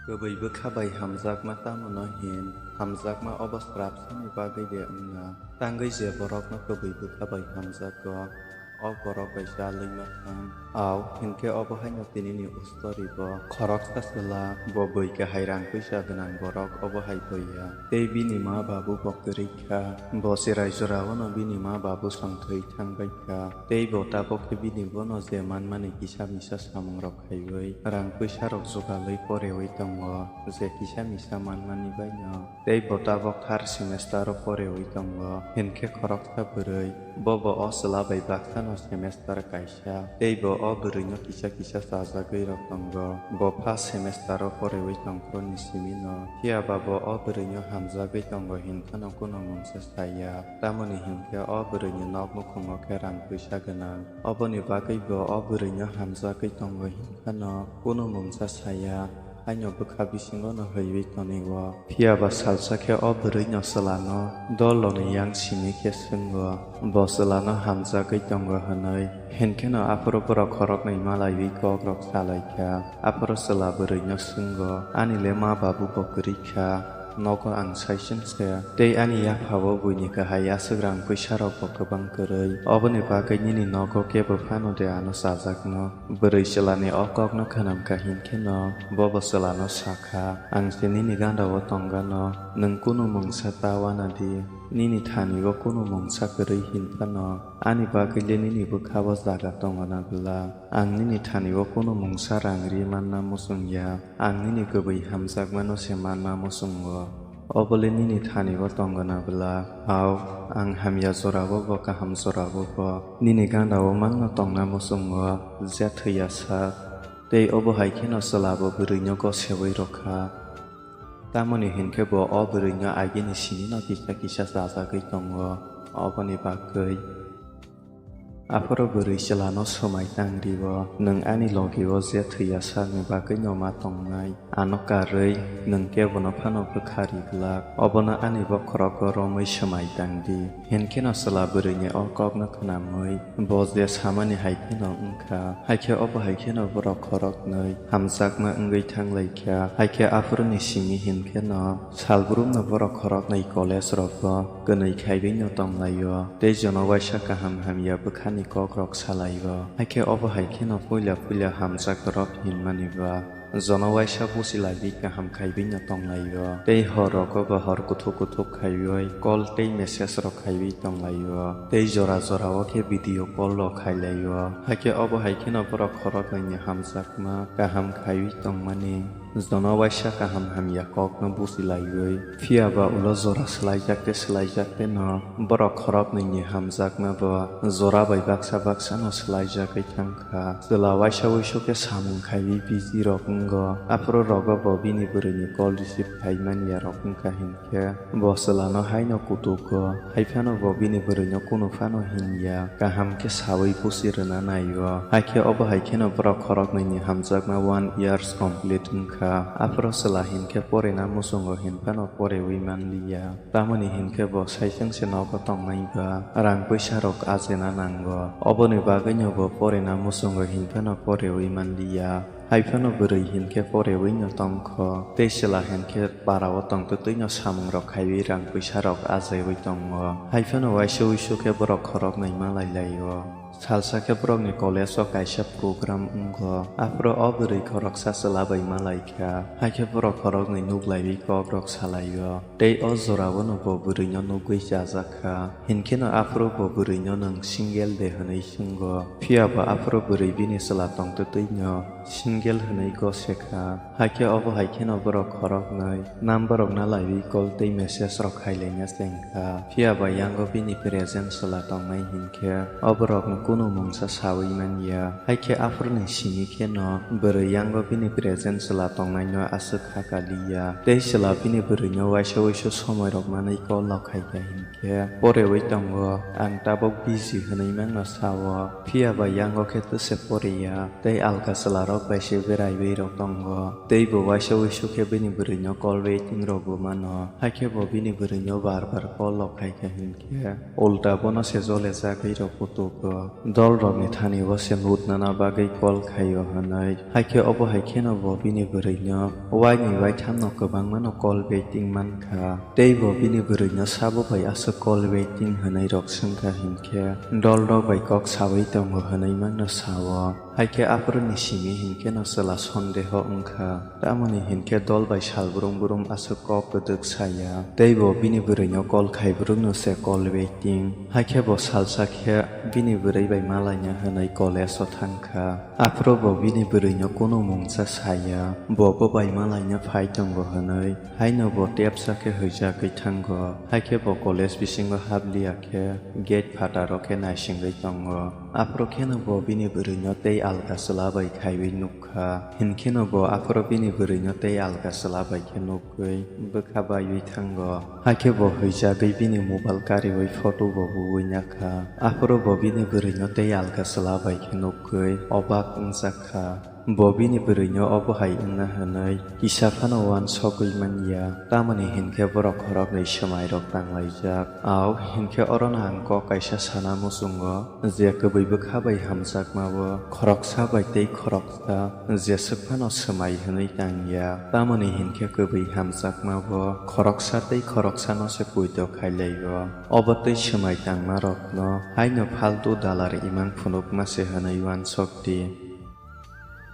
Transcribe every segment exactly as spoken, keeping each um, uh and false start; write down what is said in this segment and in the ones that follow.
Kwbwi bwkha bai hamjakma tamo no hin? Hamjakma obo srapsani bagwi de wngna? Tangwi je borokno kwbwi bwkha bai hamjago, o borok bai chalwi ma thang. Au, hinkhe obo haino tinini ustori bo. Khoroksa chwla, bo bwi kahai rang puisa gwnang borok, obo hai boya. Tei bini ma babu bo kwrwi kha. Bo cherai jorao no bini ma babu songthwi thang bai kha. Tei bo tabok khe bini bono je manmani kisa misa samung rok khaiwi, rang puisa rok jugalwi porewi tongo, je kisa misa manmani baino. Tei bo tabok third semester o porewi tongo, hinkhe khoroksa bwrwi, bo bo o chwla bai baksano semester kaisa, tei bo o bwrwino kisa kisa chajagwi rok tongo. Bo first semester o porewi tongphuru ni simi no, phiya ba bo o bwrwino hamjagwi tongo hinphano kunu mungsa saya, tamoni hinkhe o bwrwini nok nukhungo khe rang puisa gwnang. Oboni bagwi bo o bwrwino hamjagwi tongo hinphano kunu mungsa saya, haino bwkha bisingo no hwiwi toni o. Phiya ba salsa khe o bwrwino chwlano doloni yang simi khe swngo, bo chwlano hamjagwi tongo hwnwi. Hinkheno aphuru borok khoroknwi malaiwi kokrok salaikha. Aphuru chwla bwrwino swngo, ani le ma babu bo kwrwi kha. Nogo ang saichung se, tei ani yapha o buini kahai aswk rang puisa rok bo kwbang kwrwi, oboni bagwi nini nogo kebo phano de ano chajakno? Bwrwi chwlani o kokno khwnamkha hinkheno bo bo chwlano sakha, ang se nini ganda o tongano, nwng kunu mungsa ta wana di, nini thani o kunu mungsa kwrwi hinphano ani bagwi le nini bwkha o jaga tongona bwla? Ang nini thani o kunu mungsa rang ri manna muchung ya. Ang nini kwbwi hamjakmano se manna muchungo. Obole nini thani o tongona bwla? Au, ang hamya jorao bo kaham jorao bo nini ganda o mangno tongna muchungo, je thwiya sak. Tei obo hai kheno chwla bo bwrwino gosewi rwkha. Tamoni hinkhe bo o bwrwino agini simino kisa kisa chajagwi tongo. Oboni bagwi. Aphuru bwrwi chwlano swmai tang rio, "Nwng ani logi-o je thwiya sakni bagwino ma tongnai, ano karwi nwng kebono phano bwkha ri glak, obono ani bokhorogo romwi swmai tang di." Hinkheno chwla bwrwini o kokno khwnamwi bo je samani hai kheno wngkha, hakhe obo hai kheno borok khoroknwi hamjakma wngwi thang lai kha. Hakhe aphuruni simi hinkheno salbrumno borok khoroknwi college rogo kwnwi khaiwino tong lai-o, tei jono waisa kaham hamya bwkhani kokrok salai-o. Hakhe obo hai kheno puila puila hamjakrok hinmani ba jono waisa busi laiwi kaham khaiwino tong lai-o, tei hor rogo bo hor kuthuk kuthuk khaiwi call tei message rok khaiwi tong lai-o, tei jora jora o khe video call rok khai lai-o. Hakhe obo hai kheno borok khoroknwini hamjakma kaham khaiwi tongmani jono waisa kaham hamya kokno busi laiwi, phiya ba ulo jora swlaijak tei swlaijak tei no borok khoroknwini hamjakma bo jora bai baksa baksa no swlaijagwi thang kha. Chwla waisa uisu khe samung khaiwi busy rok wngo, aphuru rogo bo bini bwrwini call receive khai manya rok wngkha hinkhe bo chwlano haino kutugo, haiphano bo bini bwrwino kunu phano hinya, kaham khe sawi pusi rwna naio. Hakhe obo hai kheno borok khoroknwini hamjakma one years complete wngkha, aphuru chwla hinkhe porina muchungo hinphano porewi manliya. Tamoni hinkhe bo saichung se nogo tongnai ba rang puisa rok ajena nango. Oboni bagwino bo porina muchungo hinphano porewi manliya. Haiphano bwrwi hinkhe porewino tongkho, tei chwla hinkhe parao tongtwtwino samung rok khaiwi rang puisa rok ajaiwi tongo. Haiphano waisa uisu khe borok khoroknwi malai laio. Salsa khe borokni college o kaisa program wngo. Aphuru o bwrwi khoroksa chwla bai malai kha. Hakhe borok khoroknwi nuklaiwi kokrok salaio. Tei o jorao no bo bwrwino nugwi chajak kha. Hinkheno aphuru bo bwrwino nwng single de hwnwi swngo. Phiya ba aphuru bwrwi bini chwla tongtwtwino single hwnwi gose kha. Hakhe obo hai kheno borok khoroknwi number rok nalaiwi call tei message rok khailaina cheng kha. Phiya ba yango bini present chwla tongnai hinkhe o borokno kunu mungsa sawi manya. Hakhe aphuruni simi kheno bwrwi yango bini present chwla tongnaino aswk kha kaliya. Tei chwla bini bwrwino waisa uisu somoi rok manwi call rok khaikha hinkhe porewi tongo, ang tabok busy hwnwi mangno sao. Phiya ba yango khe twse poreya tei alka chwlarok bai se beraiwi rok tongo. Tei bo waisa uisu khe bini bwrwino call waiting rok bo mano. Hakhe bo bini bwrwino bar bar call rok khaikha hinkhe ulta bono se jole jagwi rok kutugo. Dolrokni thani o se mutnana bagwi call khaio hwnwi. Haikhe obo hai kheno bo bini bwrwino waini waithamno kwbangmano call waiting mankha. Tei bo bini bwrwino sabo bai aswk call waiting hwnwi rok swngkha hinkhe dolrok bai kok sawi tongo hwnwi mangno sao. Haikhe aphuruni simi hinkheno chwla sondeho wngkha. Tamoni hinkhe dol bai sal brum brum aswk kok kwdwk saya. Tei bo bini bwrwino call khaibrwkno se call waiting. Haikhe bo salsa khe bini bwrwi bai malaina hwnwi college-o thangkha. Aphuru bo bini bwrwino kunu mungsa saya. Bo bo bai malaina phai tongo hwnwi. Haino bo tepsa khe huijagwi thango. Haikhe bo college bisingo habliya khe gate phataro khe naisingwi tongo. Aphuru kheno bo bini bwrwino tei alka chwla bai khaiwi nuk kha. Hinkheno bo aphuru bini bwrwino tei alka chwla bai khe nukgwi bwkha baiwi thango. Haikhe bo huijagwi bini mobile kariwi photo bo buwi nakha. Aphuru bo bini bwrwino tei alka chwla bai khe nukgwi obak wngjak kha. Bo bini bwrwino obo hai wngna hwnwi kisa phano uansugwi manya. Tamoni hinkhe borok khoroknwi swmairok tanglaijak. Au hinkhe orono ang kok kaisa sana muchungo. Je kwbwi bwkha bai hamjakmao khoroksa bai tei khoroksa jeswk phano swmai hwnwi tangya, tamoni hinkhe kwbwi hamjakmao khoroksa tei khoroksano se puito khailaio. Obo tei swmai tangmarokno haino faltu dalar imang phunukma se hwnwi uansukdi.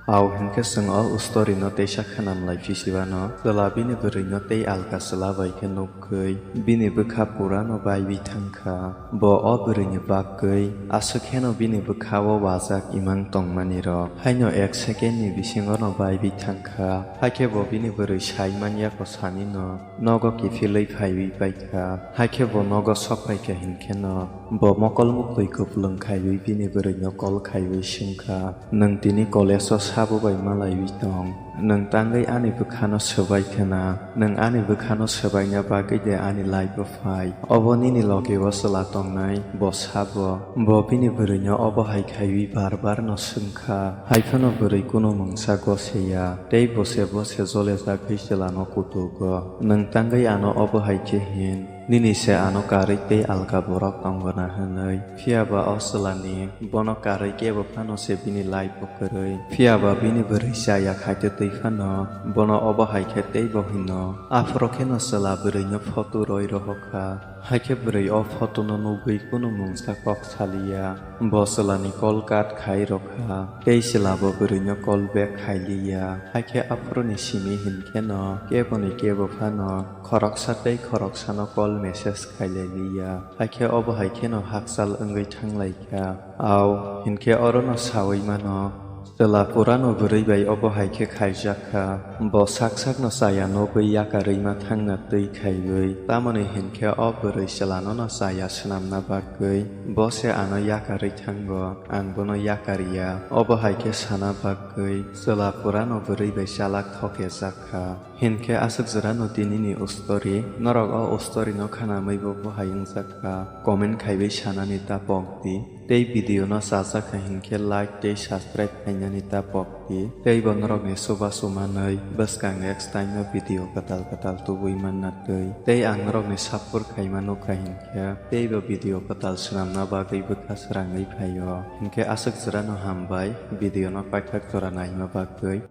Au hinkhe chwng o story no teisa khnam lai phisibano, chwla bini bwrwi no tei alka chwla bai khe nukgwi bini bwkha pura no baiwi thangkha. Bo o bwrwi ni bagwi aswk kheno bini bwkha o wajak imang tongmani rok haino ek second ni bisingo no baiwi thangkha. Haikhe bo bini bwrwi sai manya ko sani no nogo kiphilwi phaiwi paikha. Haikhe bo nogo sok paikha hinkheno bo mokol muktwi kwplwng khaiwi bini bwrwi no call khaiwi swngkha, "Nwng tini college o sabo bai malaiwi tong? Nwng tangwi ani bwkhano swbai khna? Nwng ani bwkhano swbaina bagwi de ani life o phai? Obo nini loge o chwla tongnai, bo sabo." Bo bini bwrwi no obo hai khaiwi bar bar no swngkha. Haiphano bwrwi kunu mungsa goseya, tei bose bose jole jagwi chwla no kutugo, "Nwng tangwi ano obo hai khe hin? Nini se ano karwi tei alka borok tongona," hwnwi. Phiya ba o chwla ni bono karwi kebo phano se bini life o kwrwi. Phiya ba bini bwrwi chaya khaite twi phano bono obo hai khe tei bo hino. Aphuru kheno chwla bwrwi no photo roi rohor kha. Haikhe bwrwi o photo no nugwi kunu mungsa kok saliya. Bo chwla ni call cut khai rokha tei chwla bo bwrwi no call back khailiya. Haikhe aphuru ni simi hinkheno kebo ni kebo phano khoroksa tei khoroksa no call message khailai liya. Haikhe obo hai kheno hakchal wngwi thanglaikha. Au hinkhe orono sawi mano, chwla purano bwrwi bai obo hai khe khaijakha. Bo sak sakno chaya nogwi yakarwi ma thangna twi khaiwi, tamoni hinkhe o bwrwi chwlanono chaya swnamna bagwi bo se ano yakarwi thango, ang bono yakariya. Obo hai khe sana bagwi chwla purano bwrwi bai chalak thokejakha. Hinkhe aswk jora no tinini story. Norok o story no khanamwi bo bohai wngjakha? Comment khaiwi sanani ta pokdi. Tei video no chajakha hinkhe like tei subscribe khainani ta pokdi. Tei bo norokni chubachu manwi bwskang next time no video kwtal kwtal tubui manna twi. Tei ang norokni support khaima nukha hinkhe tei bo video kwtal swnamna bagwi bwkha srangwi phaio. Hinkhe aswk jora no hambai video no paithak jora naima bagwi.